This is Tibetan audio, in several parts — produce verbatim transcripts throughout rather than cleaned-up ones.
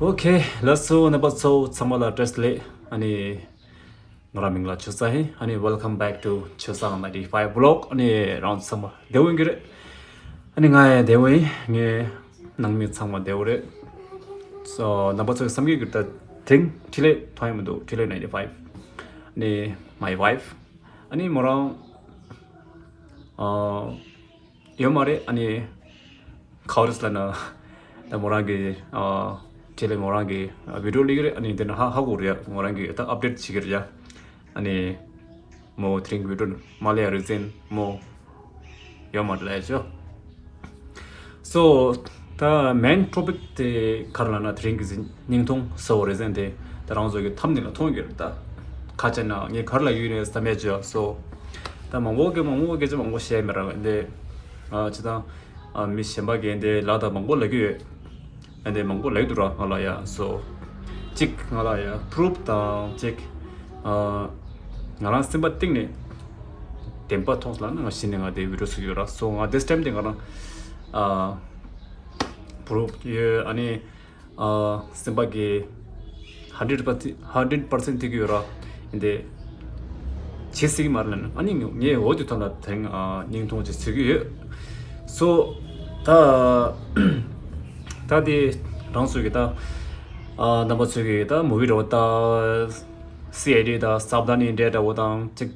Okay, let's go. རྣམ་པ་ཚོ་ཚང་མ་ལ་བཀྲ་ཤིས་བདེ་ལེགས། ཨ་ནི་ང་རང་མིང་ལ་ཆོས་བཟང་ཡིན། ཨ་ནི་welcome back to ཆོས་བཟང་ninety five vlog. ཨ་ནི་རང་ཚང་མ་བདེ་པོ་ཡིན་གྱི་རེད། ཨ་ནི་ང་ཡང་བདེ་པོ་ཡིན། ངའི་ནང་མི་ཚང་མ་བདེ་པོ་རེད། So རྣམ་པ་ཚོའི་བསམ་གྱི་གི་ད་དེང་འཕྲིན་ལས་ཐོན་ཡོང་མི་འདུག་འཕྲིན་ལས་ninety five. ཨ་ནི་my wife. ཨ་ནི་མོ་རང་ཨ། ཡོད་མ་རེད། ཨ་ནི་ཁ་བ་རེས་ལ་ན་ད་མོ་རང་གི་ཨ་དེ་ལས་མོ་རང་གི་ཨ་བི་ཌིའོ་སླེབས་ཀྱི་རེད། ཨ་ནི་དེ་ན་ཧ་ཧ་གོ་རེད། མོ་རང་གི་ད་ཨབ་ཌེཊ་བྱེད་ཀྱི་རེད་ཡ། ཨ་ནི་མོ་དེ་རིང་བི་ཌིའོ་མ་སླེབས་ཡ་རེ་ཟིན་མོ་ཡོད་མ་རེད་ལ་ཡ་ཆོ། So ད་མེན་ཊོ་པིག་དེ་ག་རེ་ལབ་ན་དེ་རིང་གི་སྙིང་ཐུང་ཟེར་བ་རེད་ཟེར་དེ་ད་རང་ཚོ་གི་ཐམ་ནེལ་ལ་མཐོང་གི་རེད། ད་ཁ་ཆེ་ན་ངས་ག་རེ་ལབ་ཀྱི་ཡོད་ནས་བསམ་ཡས་བྱོས། So ད་མང་པོ་གི་མང་པོ་སྐད་ཆ་མང་པོ་བཤད་མི་རག་འདི་ཨ་ཅི་ད་ཨ་མི་གཞན་པ་གི་འདི་ལབ་ད་མང་པོ་ལབ་ཀྱི་ཡོད། འདི་མང་པོ་ལབ་ཀྱི་འདུག་ར་ང་ལ་ཡ། So གཅིག་ང་ལ་ཡ་པུ་རུབ་དང་གཅིག་ཨ་ང་རང་སེམས་པ་གཏིང་ནས་བདེན་པ་མཐོང་ལ་ན་ང་གཞི་ནས་ང་དེ་བི་ཌིའོ་བཟོ་གི་ཡོད་ར། So ང་this time དེ་ང་རང་ཨ་པུ་རུབ་ཡོད། ཨ་ནི་ཨ་སེམས་པ་གི་hundred percent hundred percent ཐིག་ཡོད་ར། འདི་བྱེད་སྲིད་ཀྱི་མ་རེད་ལབ་ན། ཨ་ནི་ངས་འོ་དེ་ཐོག་ལ་དེ་རིང་ཨ་སྙིང་ཐུང་ཅིག་བཟོ་གི་ཡོད། So ད་ད་དེ་རང་ཚོ་གི་ད་ཨ་རྣམ་པ་ཚོ་གི་ད་མུ་བི་འདྲ་བོ་ད་སི་ཨའི་ཌི་ད་སབ་དྷ་ནི་འདྲ་འདྲ་བོ་དང་ཅིག་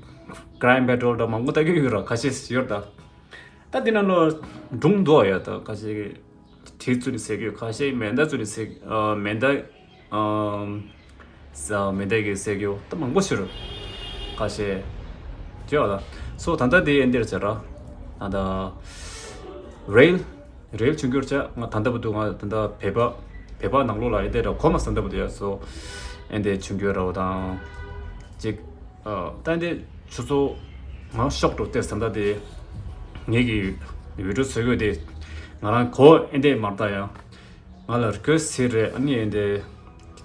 ཀྲའིམ་པེ་ཊོལ་ད་མང་པོ་ལྟ་གི་ཡོད་ར། ཁ་ཤས་ཡོད་ད། ད་དེ་ནང་ལོ་སྒྲུང་འདུག་ཡ། ད་ཁ་ཤས་གྲི་བཙུགས་ནས་བསད་ཀྱི་ཡོད། ཁ་ཤས་མེ་མདའ་བཙུགས་ནས་བསད་ཨ་མེ་མདའ་ཨམ་ས་མེ་མདའ་གིས་བསད་ཀྱི་ཡོད། ད་མང་པོ་ཞིག་རེད། ཁ་ཤས་ཅི་ཡོད་ད། སོ་ད་ལྟ་དེ་ཨེ་འདིར་བྱས་ར། ད་ལྟ་རེལ་རེལ་བྱུང་གི་ཡོད་ཅག་ང་ད་ལྟ་བར་དུ་ང་ད་ལྟ་བོད་པ་བོད་པ་ནང་ལོགས་ལ་ཨེ་འདི་ར་གོ་མ་སོང་། ད་ལྟ་བར་དུ་ཡ། སོ་ཨེ་འདི་བྱུང་གི་ཡོད་ར་བ་དང་ཅིག་ཨ་ད་འདི་ཆུ་ཚོད་ང་ཤོག་འགྲོ་སྟེ་ད་ལྟ་དེ་ངེད་ཀྱི་བི་ཌིའོ་བཟོ་དགོས་དེ་ང་རང་གོ་ཨེ་འདི་མ་རེད་ད་ཡ། ང་ལ་རི་ཀུ་ཨེ་སི་ཊི་བྱས་རེད། ཨ་ནི་ཨེ་འདི་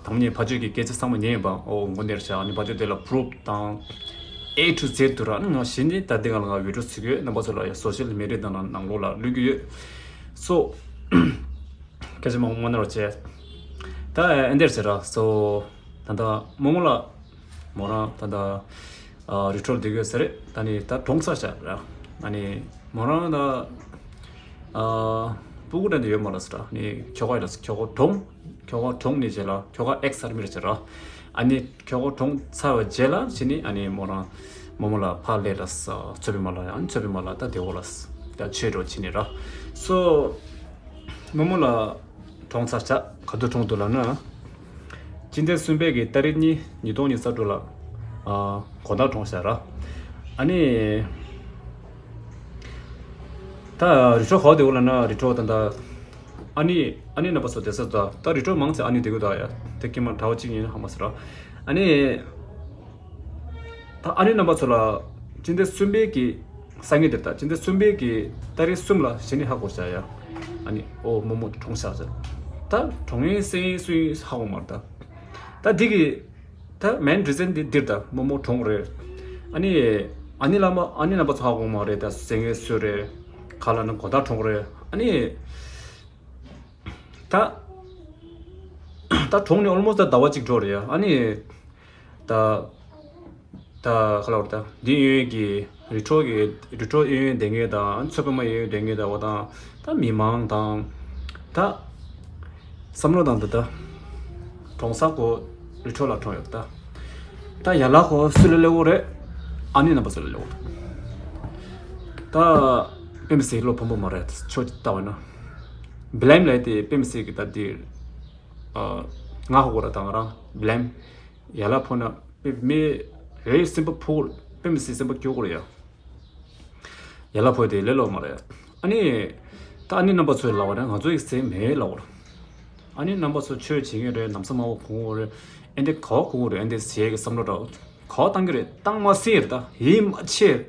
དང་པོ་ཉིད་ཕ་ཆོས་ཀྱི་སྐད་ཆ་ཚང་མ་ཉན་ཡིན་པ། ཨོ་མགོ་ནས་བྱས། ཨ་ནི་ཕ་ཆོས་དེ་ལ་པུ་རུབ་དང་A to Z དུ་ར། ཨ་ནི་ང་གཞི་ནས་ད་འདི་ང་ལ་ང་བི་ཌིའོ་བཟོ་གི་ཡོད། རྣམ་པ་ཚོ་ལ་ཡ་སོ་ཤལ་མི་ཌི་ཡ་དང་ནང་ལོགས་ལ་བླུག་གི་ཡོད། སོ་སྐད་ཆ་མང་པོ་མ་གནང་རོགས་བྱས། ད་ཨེ་འདིར་ཟེར་ར། སོ་ད་ལྟ་རྨོ་མོ་ལགས་མོ་རང་ད་ལྟ་ཨ་རི་ཁྲོད་བསྡད་ཡོད་ས་རེད། ད་ནི་ད་གྲོངས་ཚར་ཤག་ར། ཨ་ནི་མོ་རང་ད་ཨ་སྤུ་གུ་འདྲ་འདི་ཡོད་མ་རེད་ཟེར་ར། ཨ་ནི་ཁྱོ་ག་ཡོད་ལ་ཁྱོ་ག་གྲོངས། ཁྱོ་ག་གྲོངས་ནི་རྗེས་ལ་ཁྱོ་ག་ཨེག་སར་མི་རེད་ཟེར་ར། ཨ་ནི་ཁྱོ་ག་གྲོངས་ཚར་བའི་རྗེས་ལ་ཕྱིན་ནི་ཨ་ནི་མོ་རང་རྨོ་མོ་ལགས་ཕར་སླེབས་ལ་ས་ཚོད་དཔོན་མ་ལགས་ཡང་ཚོད་དཔོན་མ་ལགས་ད་བདེ་བོ་ལ་ད་ཆོས་འགྲོ་ཕྱིན་ནི་ར། སོ་རྨོ་མོ་ལགས་གྲོངས་ཚར་ཤག་ག་དུས་གྲོངས་འདུག་ལབ་ན། སྤྱི་ཟླ་གསུམ་པའི་གི་ཏ་རིག་གཉིས་ཉིས་སྟོང་ཉི་ཤུ་རྩ་དྲུག་ལ་ཨ་དགོང་དག་གྲོངས་ཤག་ར། ཨ་ནི་ད་རི་ཁྲོད་ག་པར་བསྡད་ཡོད་ལབ་ན། རི་ཁྲོད་ད་ད་ཨ་ནི་ཨ་ནི་རྣམ་པ་ཚོ་བསྡད་ས་ད་ད་རི་ཁྲོད་མང་ཆེ་ཨ་ནི་བསྡད་ཀྱི་འདུག་ཡ། དེ་ཀྱི་མ་གྲྭ་པ་གཅིག་གཉིས་ཧ་མ་ཟེར་ར། ཨ་ནི་ད་ཨ་ནི་རྣམ་པ་ཚོ་ལ་སྤྱི་ཟླ་གསུམ་པའི་གི་སང་ཉིན་དེར་ད་སྤྱི་ཟླ་གསུམ་པའི་གི་ཏ་རིག་གསུམ་ལ་གཞི་ནས་ཧ་གོ་བྱ་ཡ། ཨ་ནི་ཨོ་རྨོ་མོ་གྲོངས་ཤག་ཟེར། ད་གྲོངས་ཡིན་སེང་ཡིན་སུ་ཡིན་ཧ་གོ་མ་རེད་ད། ད་འདི་གི་ད་མེན་རི་ཛན་འདི་འདིར་ད་རྨོ་མོ་གྲོངས་རེད། ཨ་ནི་ཨ་ནི་ལ་མ་ཨ་ནི་རྣམ་པ་ཚོ་ཧ་གོ་མ་རེད་ད། སེང་ཡིན་སུ་རེད། ག་ལ་ན་དགོང་དག་གྲོངས་རེད། ཨ་ནི་ད་ད་གྲོངས་ནས་ཨོལ་མོ་སི་ད་ཟླ་བ་གཅིག་འགྲོ་རེད་ཡ། ཨ་ནི་ད་ད་ག་ལ་བར་ད་འདི་གཡས་གཡོན་གྱི་རི་ཁྲོད་ཀྱི་རི་ཁྲོད་གཡས་གཡོན་བསྡད་མཁན་དང་ཚོད་དཔོན་མ་གཡས་གཡོན་བསྡད་མཁན་དང་འོ་དང་ད་མི་མང་དང་ད་བསམ་བློ་དང་ད་ད་གྲོངས་ས་ཁོ་རི་ཁྲོད་ལ་གྲོངས་ཡོད་ད། ད་ཡན་ལག་ཁོ་སུ་ལ་སླེབས་ཡོད་རེད། ཨ་ནི་རྣམ་པ་ཚོ་ལ་སླེབས་ཡོད་ད། དཔེ་མི་སྲིད་བློ་ཕམ་པོ་མ་རེད། ཆོས་ལྟ་བ་ན་བི་ལེམ་ལབ་དེ་དཔེ་མི་སྲིད་ཀྱི་ད་འདི་ང་ཧ་གོ་ར་ད་ང་རང་བི་ལེམ། ཡན་ལག་ཕོག་ན་མི་རེའི་སེམས་པ་ཕོག་དཔེ་མི་སྲིད་སེམས་པ་སྐྱོ་གོ་རེད་ཡ། ཡན་ལག་ཕོག་དེ་ལས་སླ་པོ་མ་རེད། ཨ་ནི་ད་ཨ་ནི་རྣམ་པ་ཚོས་ལབ་པ་རེད། ང་ཚོ་ཡི་སེམས་མེད་ལབ་པ་རེད། ཨ་ནི་རྣམ་པ་ཚོ་ཆོས་བྱེད་མཁན་རེད། ལམ་སང་མ་བ་གོང་བོ་རེད། ཨེ་འདི་ག་བ་གོ་གོ་རེད། ཨེ་འདི་ཟེར་གི་བསམ་བློ་འདྲ་ག་བ་བཏང་གི་རེད། བཏང་མ་སྲིད་རེད་ད། ཡིད་མ་ཆེས།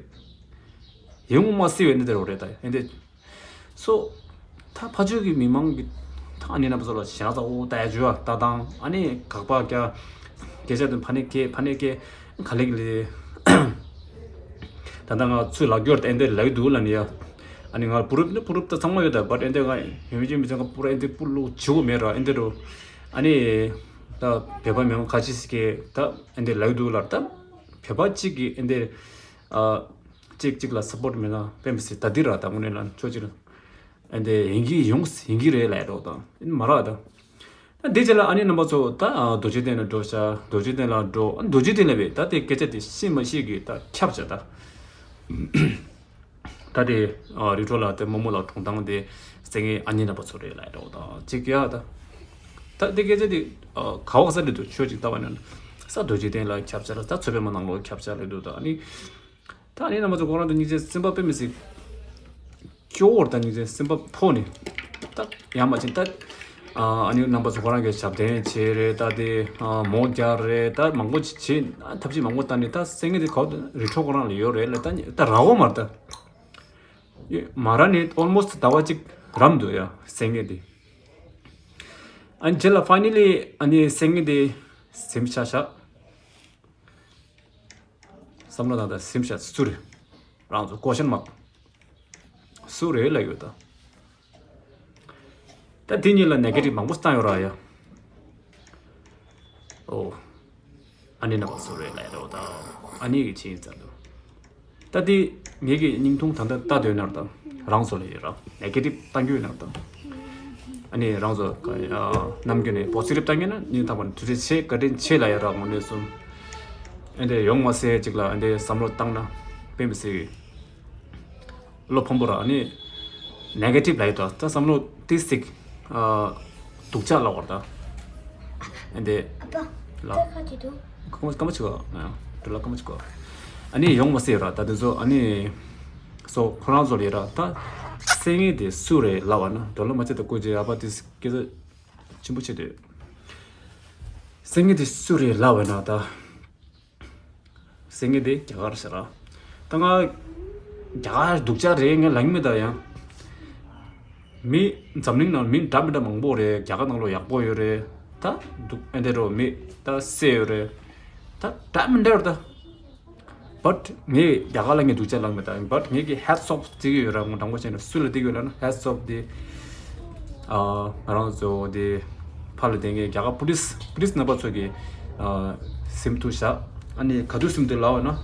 ཡིད་ངོ་མ་སྲིད་པའི་ཨེ་འདི་རེད་ད། ཨེ་འདི། སོ། ད་ཕ་ཆོས་ཀྱི་མི་མང་གི་ད་ཨ་ནི་རྣམ་པ་ཚོ་ལ་ཞེ་དྲག་ཚ་བོ་ལྟ་ཡ་བྱོས་ཨ། ལྟ་སྟངས་ཨ་ནི་དགག་པ་རྒྱག་སྐད་ཆ་དུ་ཕ་ནས་སྐད་ཕ་ནས་སྐད་ག་ལེ་ག་ལེ། ད་ལྟ་ང་ཚོས་ལབ་རྒྱུར་ཨེ་འདི་ལབ་ཀྱི་འདུག་ལབ་ནི་ཡ། ཨ་ནི་ང་བུ་རུབ་ནི་བུ་རུབ་ད་ཚང་མ་ཡོད་ད། བཊ་ཨེ་འདི་ང་ཡོད་མི་ཅན་མི་ཅན་ག་བུ་རུབ་ཨེ་འདི་བུ་ལུག་བྱིའུ་མེད་ར། ཨེ་འདི་རུ་ ཨ་ནི་ད་བོད་པ་མི་མང་ཁ་ཅིག་གིས་ད་ཨེ་འདི་ལབ་འདུག་ལ། ད་བོད་པ་གཅིག་གིས་ཨེ་འདི་ཨ་གཅིག་གཅིག་ལ་སབ་པོར་མེད་ན་དཔེ་མི་སྲིད། ད་འདི་ར་ད་དངོས་གནས་ལ་ཆོས་ཅིག་ཨེ་འདི་ཡིན་གྱི་ཡོང་ཡིན་གྱི་རེད་ལབ་འགྲོ། ད་ཨེ་མ་ར་ད། ད་འདི་རྗེས་ལ་ཨ་ནི་རྣམ་པ་ཚོ་ད་ཨ་རྡོ་རྗེ་གདན་ལ་འགྲོ་ཤག་རྡོ་རྗེ་གདན་ལ་འགྲོ། ཨ་རྡོ་རྗེ་གདན་ལ་བས་ད་དེ་སྐད་ཆ་དེ་ཤེས་མ་ཤེས་ཀྱི་ད་ཁྱབ་བྱ་ད། ད་དེ་ཨ་རི་ཁྲོད་ལ་དེ་རྨོ་མོ་ལགས་གྲོངས་སྟངས་དེ་སེང་གེ་ཨ་ནི་རྣམ་པ་ཚོ་རེད་ལབ་འགྲོ་ད་ཅིག་ཡ་ད། ད་དེ་སྐད་ཆ་དེ་ཨ་ག་བ་ས་རེད་འདུག་ཆོས་ཅིག་ལྟ་བ་ན་ས་རྡོ་རྗེ་གདན་ལ་ཁྱབ་བྱ་ལ། ད་མཚོ་པདྨ་ནང་ལོགས་ཁྱབ་བྱ་རེད་འདུག་ད་ཨ་ནི། ད་ཨ་ནི་རྣམ་པ་ཚོ་ཁོ་རང་ཚོ་སྙིང་རྗེ་སེམས་པ་དཔེ་མི་སྲིད། སྐྱོ་བོར་ད་སྙིང་རྗེ་སེམས་པ་ཕོག་ནས། ད་ཡང་མ་ཕྱིན་ད། ཨ་ནི་རྣམ་པ་ཚོ་ཁོ་རང་གི་ཞབས་བརྟན་བྱས་རེད། ད་དེ་མོ་རྒྱག་རེད། ད་མང་པོ་བྱས། ཐབས་ཤེས་མང་པོ་བཏང་ནས། ད་སེང་གེ་དེ་ག་རི་ཁྲོད་ཁོ་རང་ལ་ཡོད་རེད་ལ། ད་ད་རག་གོ་མ་རེད། ད་མ་རག་ནས་ཨོལ་མོ་སི་ཟླ་བ་གཅིག་རམ་འདུག་ཡ་སེང་གེ་དེ། ཨ་ནི་རྗེས་ལ་ཕ་ནེ་ལི་ཨ་ནི་སེང་གེ་དེ་གཟིམ་ཤག་ཤག་བསམ་བློ་བཏང་། ད་གཟིམ་ཤག་སུ་རེད། རང་ཚོ་ཀོ་ཤན་མ་སུ་རེད་ལབ་ཡོད་ད། ད་དེ་གཉིས་ལ་ནེ་གེ་ཊིབ་མང་པོ་བཏང་ཡོད་ར་ཡ། ཨོ། ཨ་ནི་རྣམ་པ་ཚོ་རེད་ལབ་ཡོད་ད། ཨ་ནི་གི་ཆེད་ཡིན་ཚར་འདུག་ད་དེ་ངེད་ཀྱི་སྙིང་ཐུང་ད་ལྟ་ལྟ་འདོད་ན་ར་ད། རང་ཚོ་ལ་ཡོད་ར་ནེ་གེ་ཊིབ་བཏང་རྒྱུ་ཡོད་ན་ར་ད། ཨ་ནི་རང་ཚོ་ནམ་རྒྱུན་ནས་པོ་སི་ཊིབ་བཏང་མཁན་ན་སྙིང་ཐག་པ་ནས་ཐུགས་རྗེ་ཆེ། བཀའ་དྲིན་ཆེ་ལབ་ཡ་ར། དངོས་གནས་སུ་ཨེ་འདྲས་ཡོང་མ་སྲིད་ཅིག་ལ་ཨེ་འདྲས་བསམ་བློ་བཏང་ན་དཔེ་མི་སྲིད་བློ་ཕམ་པོ་ར། ཨ་ནི་ནེ་གེ་ཊིབ་ལབ་ཡོད་ད། ད་བསམ་བློ་ཏི་སིག་ཨ་སྡུག་ཅག་ལབ་པ་ར་ད། ཨེ་འདྲས་ཨ་ཕ། ལ་ད་ཁ་ཅིག་འདུག་སྐར་མ་སྐར་མ་གཅིག་གོ། ཨ་འགྲོ་ལ་སྐར་མ་གཅིག་གོ། ཨ་ནི་ཡོང་མ་སྲིད་ར་ད་དེ་ཚོ། ཨ་ནི་སོ་ཁོ་རང་ཚོ་ལས་ར་ད་སེང་གེ་དེ་སུ་རེད་ལབ་པ་ན་འགྲོ་ལ་མ་ཆེ་ད་ཀུ་ཅི་ཨ་ཕ་དེ་སྐད་ཆ་ཆེན་པོ་བྱེད་འདོད། སེང་གེ་དེ་སུ་རེད་ལབ་པ་ན་ད། སེང་གེ་དེ་རྒྱ་གར་ཟེར་ར། ད་ང་རྒྱ་གར་སྡུག་ཅག་རེད་ངས་ལབ་མི་ད། ཡང་མི་འཛམ་གླིང་ནང་མི་འདྲ་མི་འདྲ་མང་པོ་རེད། རྒྱ་གར་ནང་ལོགས་ཡག་པོ་ཡོད་རེད། ད་སྡུག་ཨེ་འདྲས་རོ་མི་ད་སེ་ཡོད་རེད། ད་འདྲ་མི་འདྲ་ཡོད་ད། བཊ་ངས་རྒྱ་གར་ལ་ངས་སྡུག་ཅག་ལབ་མི་ད། བཊ་ངས་ཀྱི་ཧེ་ཊི་སི་ཨོཕ་བརྩི་གི་ཡོད་ར། ངོ་དྲང་པོ་བཤད་ན་སུ་ལ་བརྩི་གི་ཡོད་ལབ་ན་ཧེ་ཊི་སི་ཨོཕ་དེ། ཨ་ང་རང་ཚོ་དེ་ཕར་ལ་བསྡད་མཁན་རྒྱ་གར་པུ་ལིས་པུ་ལིས་རྣམ་པ་ཚོ་གིས་ཨ་གཟིམ་ཐུབ་ཤག་ཨ་ནི་ག་དུས་གཟིམ་འདུག་ལབ་པ་ན།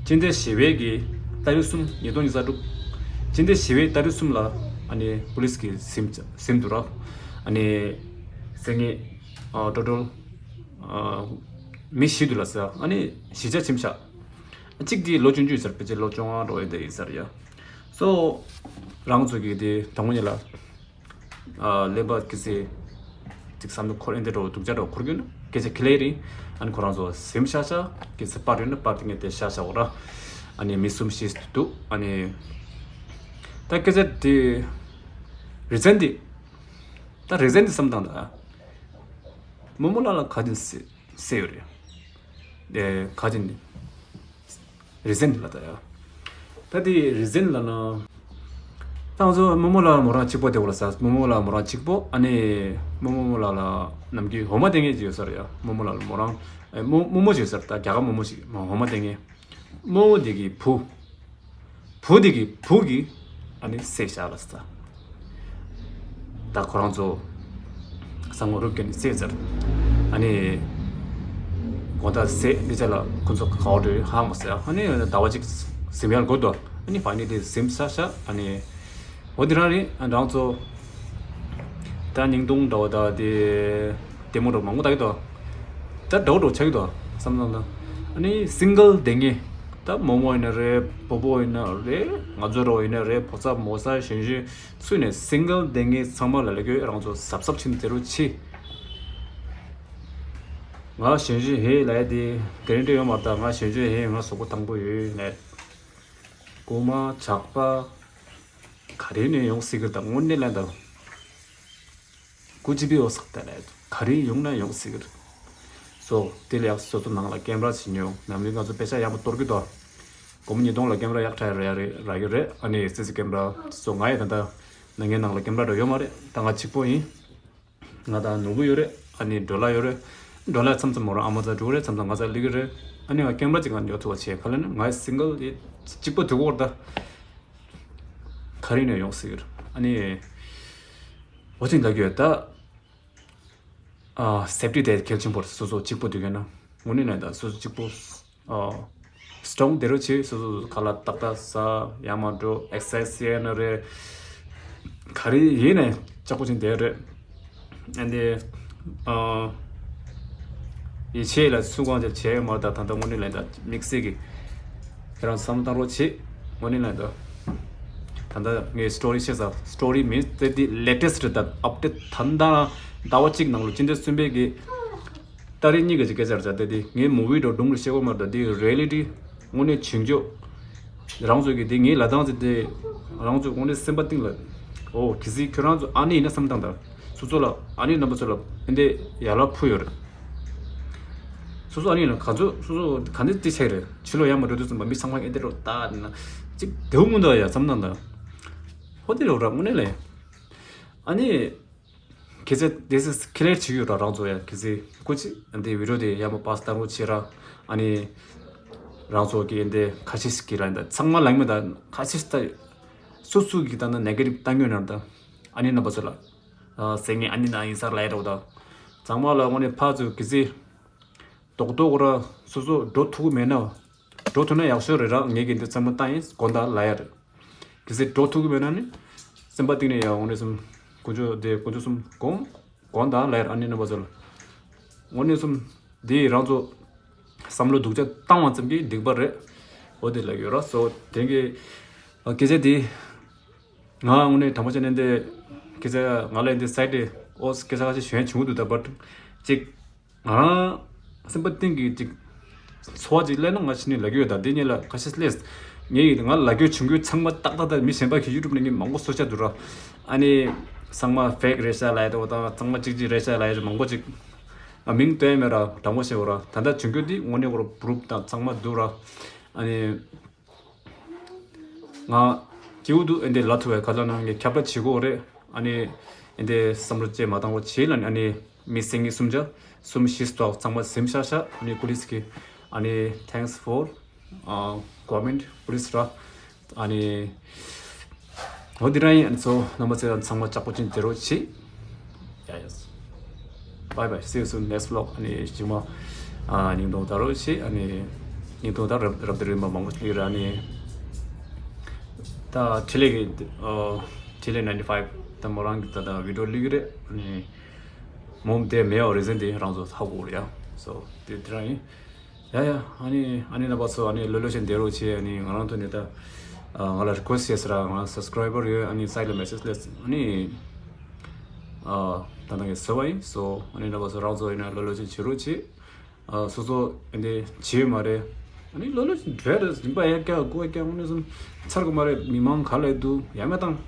སྤྱི་ཟླ་བཞི་པའི་གི་ཏ་རིག་གསུམ། ཉིས་སྟོང་ཉི་ཤུ་རྩ་དྲུག་སྤྱི་ཟླ་བཞི་པའི་ཏ་རིག་གསུམ་ལ་ཨ་ནི་པུ་ལིས་གིས་གཟིམ་གཟིམ་འདུག་ར། ཨ་ནི་སེང་གེ་ཨ་ཊོ་ཊལ་ཨ་མི་བཞི་འདུག་ལ་ཟེར། ཨ་ནི་བཞི་ཆ་ཁྱིམ་ཤག་གཅིག་དེ་ལོ་ཆུང་ཆུང་ཡིན་ས་རེད། ཕལ་ཆེར་ལོ་བཅོ་ལྔ་འགྲོ་ཡི་དེ་ཡིན་ས་རེད་ཡ། སོ་རང་ཚོ་གི་དེ་དང་པོ་ཉིད་ལ་ཨ་ལེན་པ་གི་སེ་ཅིག་བསམ་བློ་འཁོར་ཨེ་འདྲས་འགྲོ་སྡུག་ཅག་འགྲོ་འཁོར་གྱི་ཡོད་ན་སྐད་ཆ་ཁི་ལེ་རིང་། ཨ་ནི་ཁོ་རང་ཚོ་གཟིམ་ཤག་ཤག་གི་སེ་པར་ཡོད་ན་པར་དེ་ངས་དེ་ཤག་ཤག་འོ་ར། ཨ་ནི་མི་གསུམ་བཞི་འདུག་ཨ་ནི་ད་སྐད་ཆ་དེ་རི་ཛན་དེ་ད་རི་ཛན་དེ་བསམ་བཏང་ད། རྨོ་མོ་ལགས་ལ་ག་དེ་སེ་སེ་ཡོད་རེད། ཨེ་ག་ཅིག་ནི་རི་ཛན་ལ་ད་ཡ། ད་དེ་རི་ཛན་ལ་ན། ད་ང་ཚོ་རྨོ་མོ་ལགས་མོ་རང་གཅིག་པོ་དེ་བ་ལ་ས། རྨོ་མོ་ལགས་མོ་རང་གཅིག་པོ། ཨ་ནི་རྨོ་མོ་ལགས་ལ་ནམ་རྒྱུན་འོ་མ་སྟེར་མཁན་ཅིག་ཡོད་ས་རེད་ཡ། རྨོ་མོ་ལགས་ལ་མོ་རང་ཨེ་རྨོ་རྨོ་མོ་ཅིག་ཡོད་ས་རེད། ད་རྒྱ་གར་རྨོ་མོ་ཅིག་མ་འོ་མ་སྟེར་མཁན། རྨོ་མོ་དེ་གི་བུ། བུ་དེ་གི་བུ་གིས་ཨ་ནི་བསད་བཞག་ལ་ས། ད་ཁོ་རང་ཚོ་ས་ངོ་རུབ་ཀྱི་ནི་བསད་ཚར། ཨ་ནི་དགོང་དག་ཟས་འདི་ཆ་ལ་ཁོ་ཚོ་ག་བ་འགྲོ་ཡོད་ཧ་མ་སེ། ཨ་ནི་ཟླ་བ་གཅིག་གཟིམ་ཡར་འགོ་འདུག་ཨ་ནི་ཕ་ནི་དེ་གཟིམ་ས་ཤ། ཨ་ནི་འོ་དེ་རང་རེད། ཨ་རང་ཚོ་ད་ཉིང་སྟོང་འདྲ་བ་ད་དེ། ལྟད་མོ་འདྲ་མང་པོ་ལྟ་གི་འདུག་ད་འདྲ་བོ་འདྲ་བོ་ཆགས་ཀྱི་འདུག་བསམ་བློ་བཏང་། ཨ་ནི་སིང་གལ་བསྡད་མཁན། ད་རྨོ་མོ་ཡིན་ན་རེད། སྤོ་བོ་ཡིན་ན་རེད། ང་ཚོ་འདྲ་བོ་ཡིན་ན་རེད། ཕོ་ཚ་མོ་ཚ་གཞོན་གཞོན་ཚུད་ནས་སིང་གལ་བསྡད་མཁན་ཚང་མ་ལ་ལ་གོ་རང་ཚོ་གཟབ་གཟབ་བྱེད་ནས་བསྡད་རོགས་གྱིས། ང་གཞོན་གཞོན་ཧེ་ལབ་ཡ་དེ་ག་རེ་འདྲ་ཡོད་མ་རེད། ད་ང་གཞོན་གཞོན་ཧེ། ང་གཟུགས་པོ་ཐང་པོ་ཡོད་ནས། རྐུན་མ་ཇག་པ་ག་རེ་ནས་ཡོང་སྲིད་ཀྱི་རེད། ད་དངོས་གནས་ལན་ད། ཀུ་ཅི་པི་ཨོ་སག་ཏ་ལས་ག་རེ་ཡོང་ན་ཡོང་སྲིད་ཀྱི་རེད། སོ་དེ་ལ་ཡག་སོ་སོ་ནང་ལ་ཀེམ་ར་ཞིག་ཉོ། ནམ་རྒྱུན་ང་ཚོ་པེ་ཤ་ཡག་པོ་གཏོར་གི་འདུག་སྒོར་མོ་ཉིས་སྟོང་ལ་ཀེམ་ར་ཡག་ཕྲ་རེ་རེ་རག་གི་རེད། ཨ་ནི་སི་སི་ཀེམ་ར། སོ་ང་ཡི་ད་ལྟ་ནང་ངའི་ནང་ལ་ཀེམ་ར་འདྲ་ཡོད་མ་རེད། ད་ང་གཅིག་པོ་ཡིན། ང་དང་ནོར་བུ་ཡོད་རེད། ཨ་ནི་ཌོ་ལར་ཡོད་རེད། ཌོ་ལར་མཚམས་མཚམས་མོ་རང་ཨ་མ་རྩ་འགྲོ་གི་རེད། མཚམས་མཚམས་ང་རྩ་སླེབས་ཀྱི་རེད། ཨ་ནི་ང་ཀེམ་ར་གཅིག་ང་ཉོ་ཐུབ་པ་བྱས། ག་ལ་ནི་ང་སིང་གལ་དེ་གཅིག་པོ་དུ་གོར་ད། ག་རེ་ནས་ཡོང་སྲིད་ཀྱི་རེད། ཨ་ནི་འོ་ཅིག་ལ་གྱོད་ད། ཨ་སེབ་ཊི་དེ་གལ་ཆེན་པོ་རེད། སོ་སོ་གཅིག་པོ་འདུག་ཡོད་ན་དངོས་གནས་ལ་ད་སོ་སོ་གཅིག་པོ་ཨ་སི་ཊོང་དེ་རུ་བྱེད། སོ་སོ་ཁ་ལག་ཏག་ཏག་ཟ། ཡང་མ་འགྲོ་ཨེག་སར་སའི་ཛི་བྱས་ན་རེད། ག་རེ་ཡིན་ནས་ལྕགས་པོ་ཅན་དེ་རེད། ཨ་འདི་ཨ་ཡིད་ཆེས་ལ་སུ་གང་ཅིག་བྱས་མ། ད་ད་ལྟ་དངོས་གནས་ལ་ད་དམིགས་བསལ་གྱི་ཁྱེད་རང་བསམ་བློ་བཏང་རོགས་བྱེད། དངོས་གནས་ལ་ད་ད་ལྟ་ངའི་སི་ཊོ་རི་བཤད་ས། སི་ཊོ་རི་མིན་ཏེ་འདི་ལེ་ཊེ་སི་ཊི་ད་ཨབ་ཌེཊ་ད་ལྟ་ཟླ་བ་གཅིག་ནང་ལ་སྤྱི་ཟླ་གསུམ་པའི་གི་ཏ་རིག་གཉིས་ཀྱི་སྐད་ཆ་རེད། ད་དེ་ངའི་མུ་བི་འགྲོ་སྒྲུང་རུ་བཤད་གོ་མ་རེད། ད་དེ་རི་ཡེ་ལི་ཊི་དངོས་གནས་བྱུང་ཆོག་རང་ཚོ་གི་དེ་ངའི་ལ་དྭགས་ཚེ་དེ་རང་ཚོ་དངོས་གནས་སེམས་པ་གཏིང་ལ། ཨོ་གལ་སྲིད་ཁྱོད་རང་ཚོ་ཨ་ནི་ཡིན་ན་བསམ་སྟངས་དང་སོ་སོ་ལ་ཨ་ནི་རྣམ་པ་ཚོ་ལ་ཨེ་འདི་ཡར་ལ་ཕུ་ཡོད་རེད། སོ་སོ་ཨ་ནི་ཡིན་ན་ག་ཚོད་སོ་སོ་ག་འདི་དེ་ཆགས་རེད། ཕྱི་ལོགས་ཡར་མ་འགྲོ་དུས་ཙམ་པ་མི་ཚང་མ་ཨེ་འདི་རོ་ད་ན་ཅིག་དེའུ་མུ་འདུག་ཡ་བསམ་སྟངས་དང་ཧོ་དེ་རོ་ར་དངོས་གནས་ལས་ཨ་ནི། ཁྱེད་ཚོས་དེ་སི་ཁི་ལེར་བྱེད་ཀྱི་ཡོད་ར། རང་ཚོ་ཡང་གལ་སྲིད་སྐུ་མཁྱེན་འདི་བི་ཌི་ཡོ་དེ་ཡར་མར་པཱ་སི་བཏང་རོགས་བྱེད་ར། ཨ་ནི་རང་ཚོ་གི་འདི་ཁ་ཤས་ཀྱི་ར་འདི་ཚང་མ་ལངས་མི་ད་ཁ་ཤས་ད་སུ་སུ་གི་ད་ན་ནེ་གེ་ཊིབ་བཏང་ཡོད་ན་ད་ཨ་ནི་རྣམ་པ་ཚོ་ལ་ཟེར་ངེས་ཨ་ནི་ན་ཡིན་ས་ལ་ཡ་རོགས་ད་ཚང་མ་ལ་དངོས་གནས་ཕར་ཚུར་གལ་སྲིད་རྡོག་རྡོག་ར་སོ་སོ་འགྲོ་ཐུབ་ཀྱི་མེད་ན། འགྲོ་ཐུབ་ན་ཡག་ཤོས་རེད་ར། ངས་ཀྱི་འདི་བསམ་བློ་བཏང་ཡིན་དགོངས་དག་ལ་ཡ་རེད། གལ་སྲིད་འགྲོ་ཐུབ་ཀྱི་མེད་ན་ནི་སེམས་པ་གཏིང་ནས་ཡ་འོང་རེད་སོམ། དཀོན་མཆོག་དེ་དཀོན་མཆོག་གསུམ་དགོངས་དགོངས་དག་ལ་ཡ་རེད། ཨ་ནི་རྣམ་པ་ཚོ་ལ་འོང་ནས་སོམ། འདི་རང་ཚོ་བསམ་བློ་སྡུག་ཅག་བཏང་བ་ཙམ་གྱིས་སྡིག་པ་རེད། འོ་དེ་ལ་ཡོད་ར་སོ་དེང་གི་སྐད་ཆ་དེ་ང་དངོས་གནས་དྲང་པོ་བྱས་ནས་འདི་སྐད་ཆ་ང་ལ་འདི་སའི་ཊི་དེ་ཨོ་སྐད་ཆ་ཁ་ཤས་ཞུ་ཡ་བྱུང་འདུག་ད་བར་ཅིག་ང་རང་སེམས་པ་གཏིང་གི་ཅིག་ཚོར་བ་ཅིག་སླེབས་ན་ང་ཕྱི་ནས་ལབ་ཀྱི་ཡོད། ད་འདི་གཉིས་ལ་ཁ་ཤས་སླེབས། ངས་ང་ལབ་ཀྱི་ཡོད་བྱུང་རྒྱུ་ཚང་མ་ཏག་ཏག་ཏག་མི་གཞན་པ་གི་ཡུ་ཊུབ་ནས་ངས་མང་པོ་སོ་ཆ་འདུག་ར། ཨ་ནི་ཚང་མ་ཕེག་རེད་ཤག་ལབ་ཡ་དང་ཚང་མ་གཅིག་གཅིག་རེད་ཤག་ལབ་ཡ་མང་པོ་ཅིག་ཨ་མིང་བཏོན་མེད་ར། དྲང་པོ་བཤད་འོ་ར། ད་ལྟ་བྱུང་རྒྱུ་འདི་དངོས་གནས་འོ་ར་པུ་རུབ་དང་ཚང་མ་འདུག་ར། ཨ་ནི། ང་སྐྱིད་པོ་འདུག་ཨེ་འདི་ལབ་ཐུབ་པའི་ཁ་ལག་ནང་ངས་ཁྱབ་བསྒྲགས་བྱེད་དགོས་རེད། ཨ་ནི་ཨེ་འདི་བསམ་བློ་ཅིག་མ་བཏང་བ་བྱེད་ལ་ནི་ཨ་ནི་མི་སེང་གེ་གསུམ་ཆ་གསུམ་བཞི་སྟོག་ཚང་མ་གཟིམ་ཤག་ཤག་ཨ་ནི་པུ་ལིས་ཀྱི་ཨ་ནི་thanks for ཨ་comment please ར། ཨ་ནི་འོ་འདི་རང་ཡིན། ཨ་ནི་ཚོ་རྣམ་པ་ཚོ་ཚང་མ་ལྕགས་པོ་ཅན་དེ་རོ་ཆེ། Yeah, yes. Bye bye. See you soon. Next vlog. ཨ་ནི་ཞིག་མ། ཨ་ཉིན་དོ་ད་རོ་ཆེ། ཨ་ནི་ཉིན་དོ་ད་རབ་རབ་དེ་རིམ་པ་མང་པོ་ཞིག་ར། ཨ་ནི་ད་ཁྲི་ལེ་གི་ཨོ་ཁྲི་ལེ་ninety five ད་མོ་རང་གི་ད་ད་བི་ཌི་ཡོ་ལུག་གི་རེད། ཨ་ནི་མོ་དེ་མེད་པའི་རི་ཛན་དེ་རང་ཚོ་ཧ་གོ་རེད་ཡ། So དེ་དེ་རང་ཡིན། ཡ་ཡ། ཨ་ནི་ཨ་ནི་རྣམ་པ་ཚོ་ཨ་ནི་ལོ་ལོ་ཞིག་འདེར་རོགས་བྱེད། ཨ་ནི་ང་རང་ཐོག་ནས་ད་ང་ལ་རི་ཀུ་ཨེ་སི་ཊི་བྱས་ཟེར་ར། ང་སབ་སི་ཀ་རའི་བར་ཡོད། ཨ་ནི་སའི་ཊི་ལ་མེ་སེ་ཇི་སླེབས། ཨ་ནི་ཨ་ད་ལྟ་ངས་ཟེར་བ་ཡིན། So ཨ་ནི་རྣམ་པ་ཚོ་རང་ཚོ་ཡིན་ན་ལོ་ལོ་ཞིག་བྱེད་རོགས་བྱེད། ཨ་སོ་སོ་ཨ་ནི་བྱེད་ཡོད་མ་རེད། ཨ་ནི་ལོ་ལོ་ཞིག་འདྲ་རེད། རིམ་པ་ཡར་བཀྱག་དགུ་བ་བཀྱག་དངོས་གནས་སོང་ཚར་དགོས་མ་རེད། མི་མང་ག་ལ་འདུག་ཡ་མེད་དང་།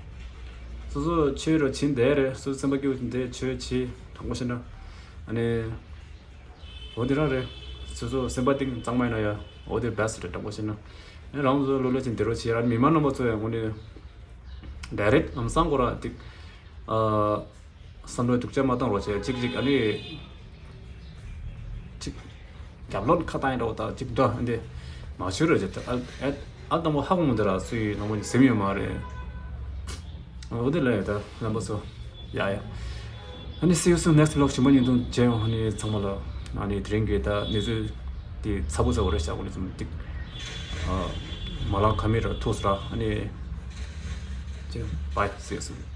སོ་སོ་ཆོས་རོ་བྱེད་བསྡད་རེད། སོ་སོ་སེམས་པ་སྐྱིད་པོ་བྱེད་བསྡད་ཆོས་བྱེད་དྲང་པོ་བཤད་ན་ཨ་ནི། འོ་དེ་རང་རེད། སོ་སོ་སེམས་པ་གཏིང་གཙང་མ་ཡིན་ན་ཡ་འོ་དེ་བེ་སི་ཊི་རེད། དྲང་པོ་བཤད་ན། ཨེ་རང་ཚོ་ལོ་ལོ་ཅིག་འདི་རོ་བྱེད་ར། མི་མང་རྣམ་པ་ཚོ་ཡང་དངོས་གནས་ཌའི་རེག་ལམ་སང་ཁོ་ར་ཏིག་ཨ་བསམ་བློ་སྡུག་ཅག་མ་བཏང་རོགས་བྱེད། གཅིག་གཅིག་ཨ་ནི་གཅིག་རྒྱབ་ལོག་ཁ་བཏང་ཡིན་རོགས་དང་གཅིག་འདྲ་འདི་མ་བྱོས་རོགས་བྱེད། ཨ་ཨ་ཨ་དང་པོ་ཧ་གོ་མི་འདུག་ར། སུ་ཡི་ནང་པ་ཟིན་ཡོད་མ་རེད། འོ་དེ་ལ་ཡོད་ད་རྣམ་པ་ཚོ། ཡ་ཡ། ཨ་ནི་see you soon next vlog. ཞིག་མ་ཉིན་ཐུང་མཇལ་ཡོང་། ཨ་ནི་ཚང་མ་ལ་ཨ་ནི་དེ་རིང་གི་ད་གནས་ཚུལ་དེ་ཚ་པོ་ཚ་པོ་རེད་ཤག་འོ་ནི་ཚང་མ་ཏིག་ཨ་མ་ལང་ཁ་མི་ར་ཐུགས་ར། ཨ་ནི་ཅེ་bye, see you soon.